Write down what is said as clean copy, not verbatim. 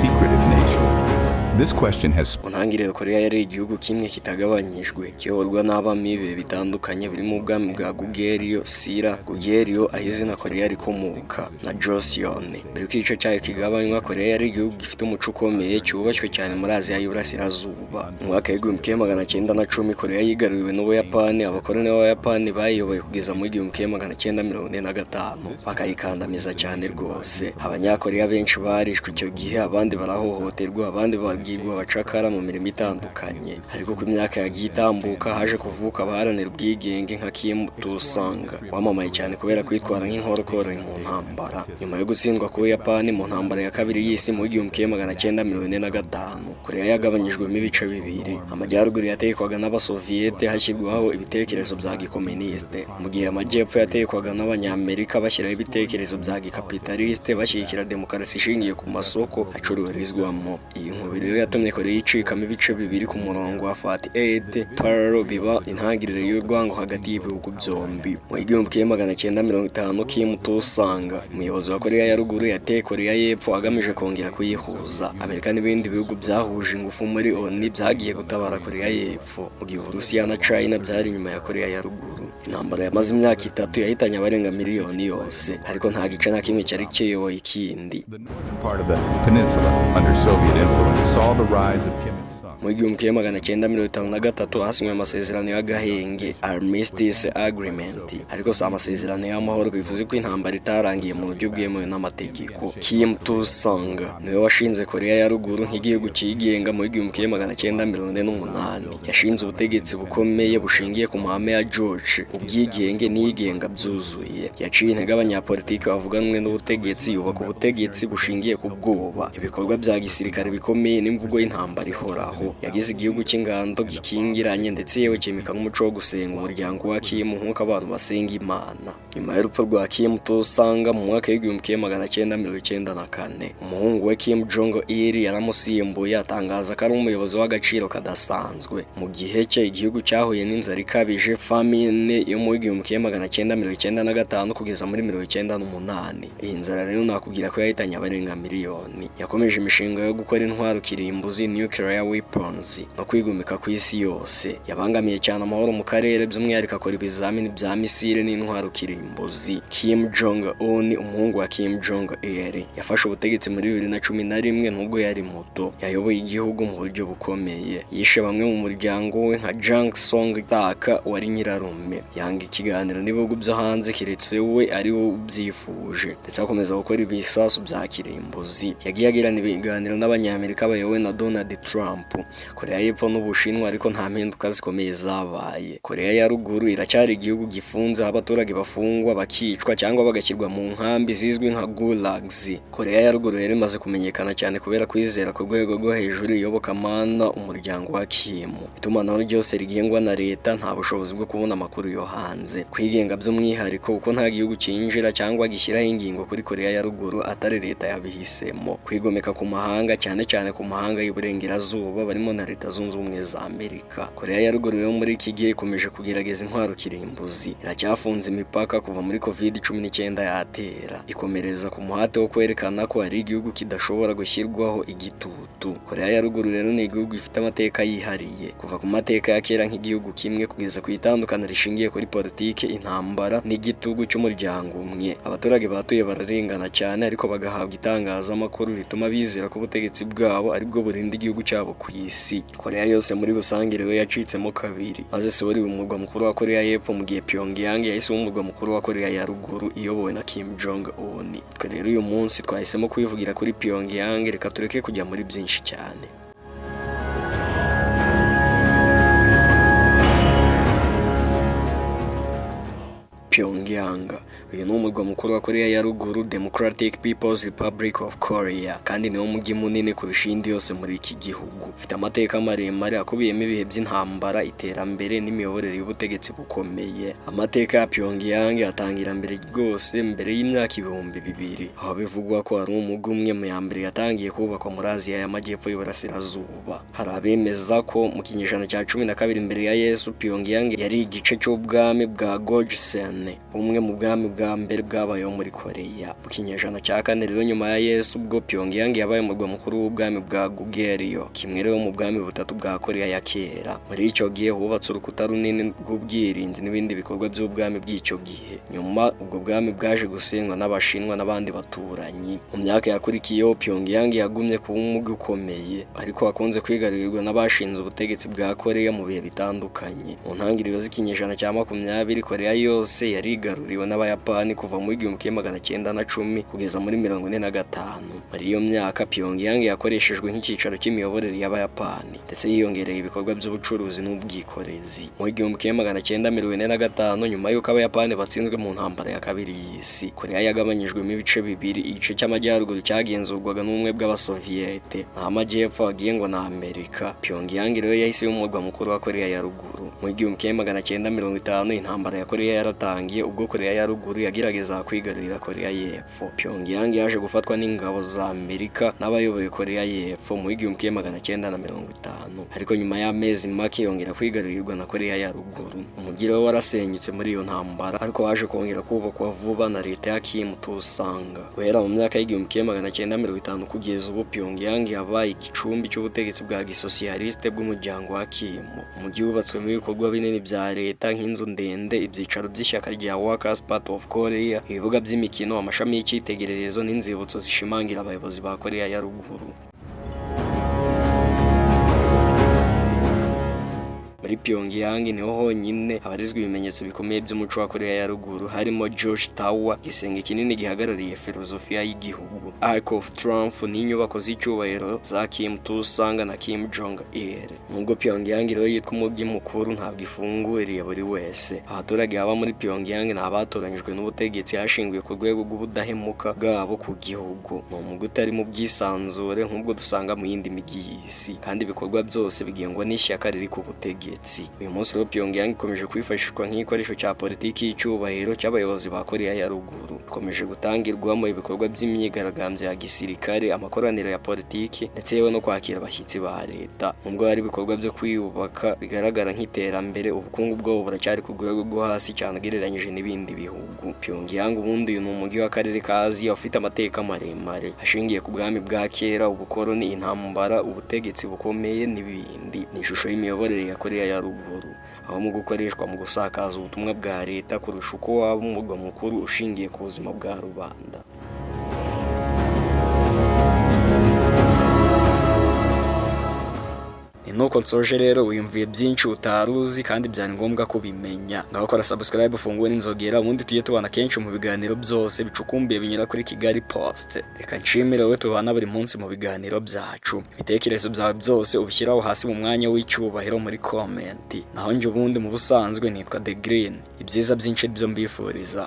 secretive nation? This question has Mu ntangiriro, Korea yari igihugu kimwe kitagabanyijwe, kiyoborwa n'abami b'ibihe bitandukanye, birimo ubwami bwa Goguryeo, Silla, Goguryeo aho izina Korea rikomoka, na Joseon. Mbere y'uko igice cyayo kigabanywa, Korea yari igihugu gifite umuco ukomeye, cyubashywe cyane muri Aziya y'Iburasirazuba. Mu mwaka w'1910, Korea yigaruriwe n'Ubuyapani. Abakoloni b'Abayapani bayiyoboye kugeza muri 1945, bakayikandamiza cyane rwose. Abanyakoreya benshi barishwe icyo gihe, abandi barahohoterwa, abandi bagirwa abacakara mu mirimo itandukanye. Ariko uko imyaka yagiye itambuka, haje kuvuka abaharanira ubwigenge nka Kim Il-sung, wamamaye cyane kubera kwitwara nk'inkorokoro mu ntambara. Nyuma yo gutsindwa k'Ubuyapani mu Ntambara ya Kabiri y'Isi mu 1945, Korea yagabanyijwemo ibice bibiri. Amajyaruguru yatekwaga n'Abasoviyete, hashyirwaho ibitekerezo bya gikominisite, mu gihe amajyepfo yatekwaga n'Abanyamerika, bashyiraho ibitekerezo bya gikapitaliste, bashyigikira demokarasi ishingiye ku masoko acururizwamo. Iyi nkubiri rero yatumye Korea icikamo ibice bibiri ku murongo wa 48 parallel, biba intangiriro y'urwango hagati y'ibihugu byombi. Mu 1950, Kim Il-sung, umuyobozi wa Korea ya Ruguru, yateye Korea y'Epfo agamije kongera kuyihuza. Amerika n'ibindi bihugu byahuje ingufu muri ONU byagiye gutabara Korea y'Epfo, mu gihe Uburusiya na China byari inyuma ya Korea ya Ruguru. Intambara yamaze imyaka 3 yahitanye abarenga miliyoni yose, ariko nta gice na kimwe cyari kiyoboye ikindi. The northern part of the peninsula under Soviet influence saw the rise of Kim Il-sung. Mu 1953 hasinywe amasezerano y'agahenge, Armistice Agreement, ariko si amasezerano y'amahoro, bivuze ko intambara itarangiye mu buryo bwemewe n'amategeko. Kim Il-sung niwe washinze Korea ya Ruguru nk'igihugu cyigenga mu 1948. Yashinze ubutegetsi bukomeye bushingiye ku mahame ya Juche, ubwigenge n'iyigenga byuzuye. Yaciye intege abanyapolitiki bavuga rumwe n'ubutegetsi, yubaka ubutegetsi bushingiye ku bwoba, ibikorwa bya gisirikare bikomeye n'imvugo y'intambara ihoraho. Yagize igihugu cy'ingando gikingiranye, ndetse yewe cyimika n'umuco wo gusenga umuryango wa Kim nk'uko abantu basenga Imana. Nyuma y'urupfu rwa Kim Il-sung mu mwaka w'1994, umuhungu we Kim Jong Il yaramusimbuye, atangaza ko ari umuyobozi w'agaciro kadasanzwe. Mu gihe cye, igihugu cyahuye n'inzara ikabije, famine yo mu 1995 kugeza muri 98. Iyi nzara rero nakubwira ko yahitanye abarenga miliyoni. Yakomeje imishinga yo gukora intwaro kirimbuzi, nuclear weapons, no kwigomeka ku isi yose. Yabangamiye cyane amahoro mu karere, by'umwihariko akora ibizamini bya misile n'intwaro kirimbuzi. Kim Jong Un, umuhungu wa Kim Jong Il, yafashe ubutegetsi muri 2011. Nubwo yari muto, yayoboye igihugu mu buryo bukomeye. Yishe bamwe mu muryango we nka Jang Song Tak wari nyirarume, yanga ikiganiro n'ibihugu byo hanze keretse we ari we ubyifuje, ndetse akomeza gukora ibisasu bya kirimbuzi. Yagiye agirana ibiganiro n'Abanyamerika bayobowe na Donald Trump, Korea y'Epfo n'Ubushinwa, ariko nta mpinduka zikomeye zabaye. Korea ya Ruguru iracyari igihugu gifunze, aho abaturage bafungwa, bakicwa cyangwa bagashyirwa mu nkambi zizwi nka gulags. Korea ya Ruguru rero imaze kumenyekana cyane kubera kwizera ku rwego rwo hejuru iyobokamana, umuryango wa Kim. Itumanaho ryose rigengwa na leta, nta bushobozi bwo kubona amakuru yo hanze. Kwigenga by'umwihariko, kuko nta gihugu cyinjira cyangwa gishyiraho ingingo kuri Korea ya Ruguru atari leta yabihisemo. Kwigomeka ku mahanga, cyane cyane ku mahanga y'Iburengerazuba, barimo na Leta Zunze Ubumwe za Amerika. Korea ya Ruguru yo muri iki gihe ikomeje kugerageza intwaro kirimbuzi, iracyafunze imipaka kuva muri COVID-19 yatera, ikomereza ku muhate wo kwerekana ko ari igihugu kidashobora gushyirwaho igitutu. Korea ya Ruguru rero ni igihugu gifite amateka yihariye, kuva ku mateka ya kera nk'igihugu kimwe kugeza ku itandukana rishingiye kuri politike, intambara n'igitugu cy'umuryango umwe. Abaturage batuye bararengana cyane, ariko bagahabwa itangazamakuru rituma bizera ko ubutegetsi bwabo aribwo burinda igihugu cyabo ku isi. Korea yose muri rusange rero yacitsemo kabiri, maze Seoul iba umurwa mukuru wa Korea y'Epfo, mu gihe Pyongyang yahise uba umurwa mukuru wa Korea ya Ruguru iyobowe na Kim Jong Un. Twe rero uyu munsi twahisemo kwivugira kuri Pyongyang, reka tureke kujya muri byinshi cyane. Pyongyang, uyu ni umurwa mukuru wa Korea ya Ruguru, Democratic People's Republic of Korea, kandi niwo mujyi munini kurusha iyindi yose muri iki gihugu. Ufite amateka maremare akubiyemo ibihe by'intambara, iterambere n'imiyoborere y'ubutegetsi bukomeye. Amateka ya Pyongyang atangira mbere rwose, mbere y'imyaka 2000, aho bivugwa ko ari umujyi umwe mu ya mbere yatangiye kubakwa muri Aziya y'Amajyepfo y'Iburasirazuba. Hari abemeza ko mu kinyejana cya 12 mbere ya Yesu, Pyongyang yari igice cy'ubwami bwa Gojoseon. Kane, bumwe mu bwami bwa mbere bwabayeho muri Koreya. Mu kinyejana cya kane rero nyuma ya Yesu, ubwo Pyongyang yabaye umurwa mukuru w'ubwami bwa Goguryeo, kimwe rero mu bwami butatu bwa Koreya ya kera. Muri icyo gihe hubatse urukuta runini rw'ubwirinzi n'ibindi bikorwa by'ubwami bw'icyo gihe. Nyuma ubwo bwami bwaje gusenywa n'Abashinwa n'abandi baturanyi. Mu myaka yakurikiyeho, Pyongyang yagumye kuba umujyi ukomeye, ariko wakunze kwigarurirwa n'abashinze ubutegetsi bwa Koreya mu bihe bitandukanye. Mu ntangiriro z'ikinyejana cya 20, Koreya yose yarigaruriwe n'Abayapani kuva muri 1910 kugeza muri 45. Muri iyo myaka, Pyongyang yakoreshejwe nk'icyicaro cy'imiyoborere y'Abayapani, ndetse yiyongereye ibikorwa by'ubucuruzi n'ubwikorezi. Mu 1945, nyuma y'uko Abayapani batsinzwe mu ntambara ya kabiri y'isi, Koreya yagabanyijwemo ibice bibiri: igice cy'amajyaruguru cyagenzurwaga n'ubumwe bw'Abasoviyete, naho amajyepfo agengwa na Amerika. Pyongyang rero yahise iba umurwa mukuru wa Koreya ya Ruguru. Mu 1950, intambara ya Koreya yaratangiye, ubwo Koreya ya Ruguru yageragezaga kwigarurira Koreya y'Epfo. Pyongyang yaje gufatwa n'ingabo za Amerika n'abayoboye Koreya y'Epfo mu 1950, ariko nyuma y'amezi make yongera kwigarurirwa na Koreya ya Ruguru. Umujyi rero warasenyutse muri iyo ntambara, ariko waje kongera kubakwa vuba na leta ya Kim Il-sung. Guhera mu myaka y'1950 kugeza ubu, Pyongyang yabaye igicumbi cy'ubutegetsi bwa gisosiyaliste bw'umuryango wa Kim. Umujyi wubatswemo ibikorwa binini bya leta nk'inzu ndende, ibyicaro by'ishyaka rya Workers Party of Korea, ibibuga by'imikino, amashami y'icyitegererezo n'inzibutso zishimangira abayobozi ba Koreya ya Ruguru. Muri Pyongyang niho honyine habarizwa ibimenyetso bikomeye by'umuco wa Koreya ya Ruguru, harimo Juche Tower, igisenge kinini gihagarariye filozofiya y'igihugu, Arc of Triumph n'inyubako z'icyubahiro za Kim Il-sung na Kim Jong Il. Nubwo Pyongyang rero yitwa umujyi mukuru, ntabwo ifunguriye buri wese. Abaturage baba muri Pyongyang ni abatoranyijwe n'ubutegetsi hashingiwe ku rwego rw'ubudahemuka bwabo ku gihugu. Ni umujyi utarimo ubwisanzure nk'ubwo dusanga mu yindi mijyi y'isi, kandi ibikorwa byose bigengwa n'ishyaka riri ku butegetsi. Uyu munsi rero, Pyongyang ikomeje kwifashishwa nk'igikoresho cya politiki y'icyubahiro cy'abayobozi ba Koreya ya Ruguru. Ikomeje gutangirwamo ibikorwa by'imyigaragambyo ya gisirikare, amakoraniro ya politiki, ndetse yewe no kwakira abashyitsi ba leta. Nubwo hari ibikorwa byo kwiyubaka bigaragara nk'iterambere, ubukungu bwabo buracyari ku rwego rwo hasi cyane ugereranyije n'ibindi bihugu. Pyongyang ubundi uyu ni umujyi w'akarere ka Aziya ufite amateka maremare ashingiye ku bwami bwa kera, ubukoloni, intambara, ubutegetsi bukomeye n'ibindi. Ni ishusho y'imiyoborere ya Koreya ya Ruguru, aho mu gukoreshwa mu gusakaza ubutumwa bwa leta kurusha uko waba umurwa mukuru ushingiye ku buzima bwa rubanda. Nuko nsoje rero, wiyumviye byinshi utari uzi kandi byari ngombwa kubimenya. Ngaho kora subscribe, ufungure n'inzogera, ubundi tujye tubana kenshi mu biganiro byose bicukumbuye binyura kuri Kigali Post. Reka nshimire wowe tubana buri munsi mu biganiro byacu. Ibitekerezo byawe byose ubishyiraho hasi mu mwanya w'icyubahiro muri comment. Naho njye ubundi mu busanzwe nitwa The Green. Ibyiza byinshi byo mbifuriza.